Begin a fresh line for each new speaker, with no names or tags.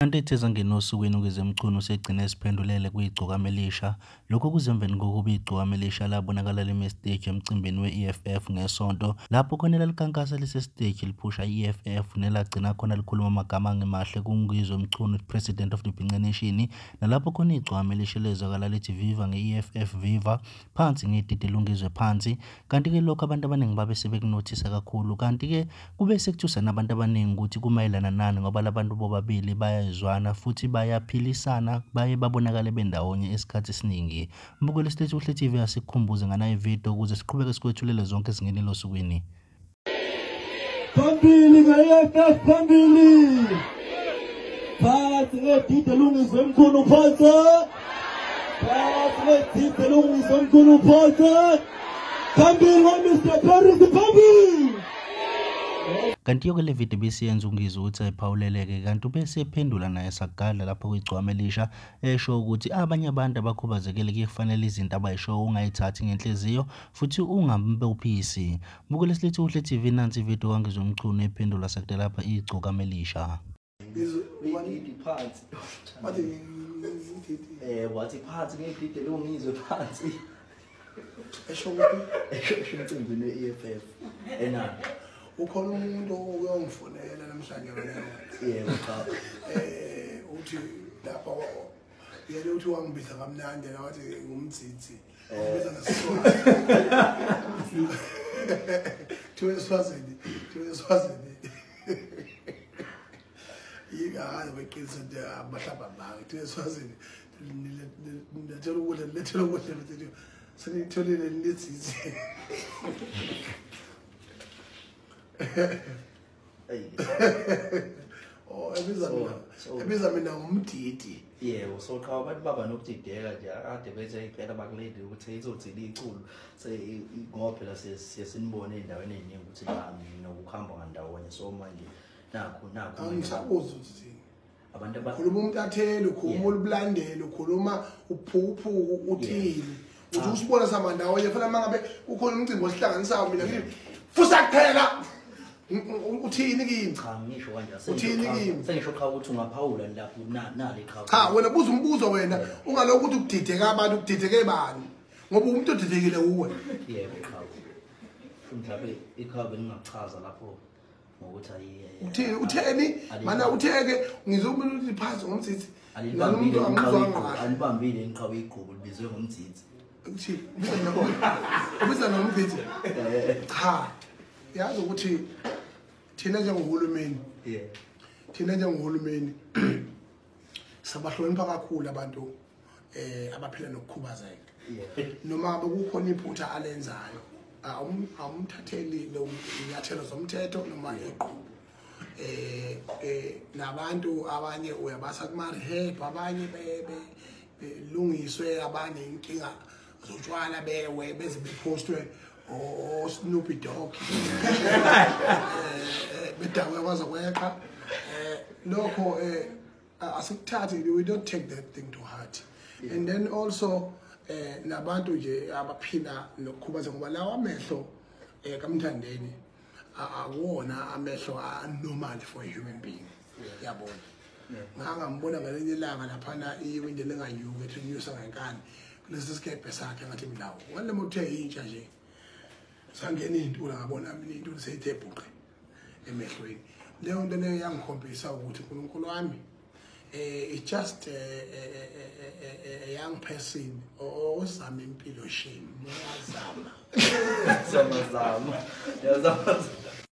Kanti ethe zangena osukwini uNgizwe Mchunu usegcine esiphendulele kwiGcokama Elisha. Lokhu kuze emveni kokuba iGcokama Elisha labonakala lime esiteji emcimbini we-EFF ngeSonto, lapho khona elalikhankasa lisesiteji liphusha i-EFF nelagcina khona likhuluma amagama angemahle kuNgizwe Mchunu, President of the Bhinca Nation, nalapho khona iGcokama Elisha lezwakala lithi viva nge-EFF viva, phansi ngedidi lungizwe phansi. Kanti-ke lokhu abantu abaningi babe sebekunothisa kakhulu, kanti-ke kube sekuthusa nabantu abaningi ukuthi kumayelana nani, ngoba labantu bobabili bayazwana futhi bayaphilisana, baye babonakale bendawonye isikhathi esiningi. Mbukeli Silethu Kuhle TV asikukhumbuze nganayo ividiyo ukuze siqhubeke sikwethulele zonke izingenelo osukwini.
Phambili nge-EFF, phambili! Phansi ngedide lungizwe Mchunu, phansi! Phansi ngedide lungizwe Mchunu, phansi! Phambili ngo-Mr Paris, phambili!
Kanti yoke le video bisiyenza uNgizwe ukuthi ayiphawuleleke, kanti ubese ephendula naye sagadla lapho kwiGcokama Elisha, esho ukuthi abanye abantu abakhubazekile kuye kufanele izinto abayishoyo ungayithathi ngenhliziyo futhi ungambophisi. Mbukeli Silethu Kuhle TV, nansi ividiyo kaNgizwe Mchunu ephendula sakudala lapha iGcokama Elisha.
Phansi. Wathi phansi ngedide lungizwe phansi.
Esho kuphi?
Esho emcimbini we-EFF. Enani.
Ukhona umuntu oyongifonela namhlanje wena.
Yebo cha.
Uthi lapha yena uthi wangibiza kamnandi la wathi ngumdzidzi. Ngibiza ngeSiswati. Thiwe eSwazini, thiwe eSwazini. Yikazi beqinisa nje abahlaba banga. Thiwe eSwazini nilethela ukudla, nilethela ukudla futhi senitholile niledzidzi. Oh, ebiza mina ngumdidi.
Yebo, so cha abantu baba nokudideka nje akade bethe impela bakulindi ukuthi izothini iculo. Ngoba phela siye sinibone endaweni eziningi ukuthi nokuhamba ngandawonye, so manje nakho
angisabuza ukuthi
abantu
ukhuluma umntatheli, ukhuluma ulubulandeli, ukhuluma uphuphu uthini. Uthi usibona samandawonye fana mangabe kukhona umcimbi osihlanganisayo mina ngithi fusa kuphela. Uthini kimi?
Cha ngisho kanje.
Uthini kimi?
Sengisho cha ukuthi ungaphawula lapho nale cha.
Cha wena buza umbuzo wena ungalokhu ukuthi ukudideka abantu, ukudideke bani? Ngoba umuntu odidekile uwe.
Yebo cha. Mhlawumbe ikhaba lingachaza lapho ngokuthi ayi.
Uthini utheni? Mana utheke ngizobona ukuthi phansi ngomdzidzi.
Alibambile alibambile inqhawe igqubu libizwe ngomdzidzi.
Uthi ubiza nomdzidzi. Cha. Yazi ukuthi thina njengohulumeni, thina njengohulumeni sabahlonipha kakhulu abantu abaphila nokukhubazeka. Noma kukhona iphutha alenzayo, awumthatheli lo inyathelo zomthetho noma iqhubu. Nabantu abanye uyabasa kuma rehab, abanye belungiswe, abanye inkinga zotshwala bewe beze bepostwe o Snoopy Dogg bedakwe kwaze kweqa. Lokho asikuthathi, we don't take that thing to heart. And then also nabantu nje abaphila nokukhubazeka, ngoba lawa amehlo kaMthandeni akuwona amehlo normal for a human being. Yabona, ngangambona ngelinye ilanga laphana iwindi lenganyuki ethi nyusa ngenkani kulesi sikebhe sakhe ngathi milawo ngale moto eyintsha nje sangena intula ngabona mina intula seyithe bhuqe emehlweni. Leyo nto leyo yangikhombisa ukuthi uNkulunkulu wami it's just a young person ozama impilo shame, uyazama.
Zama.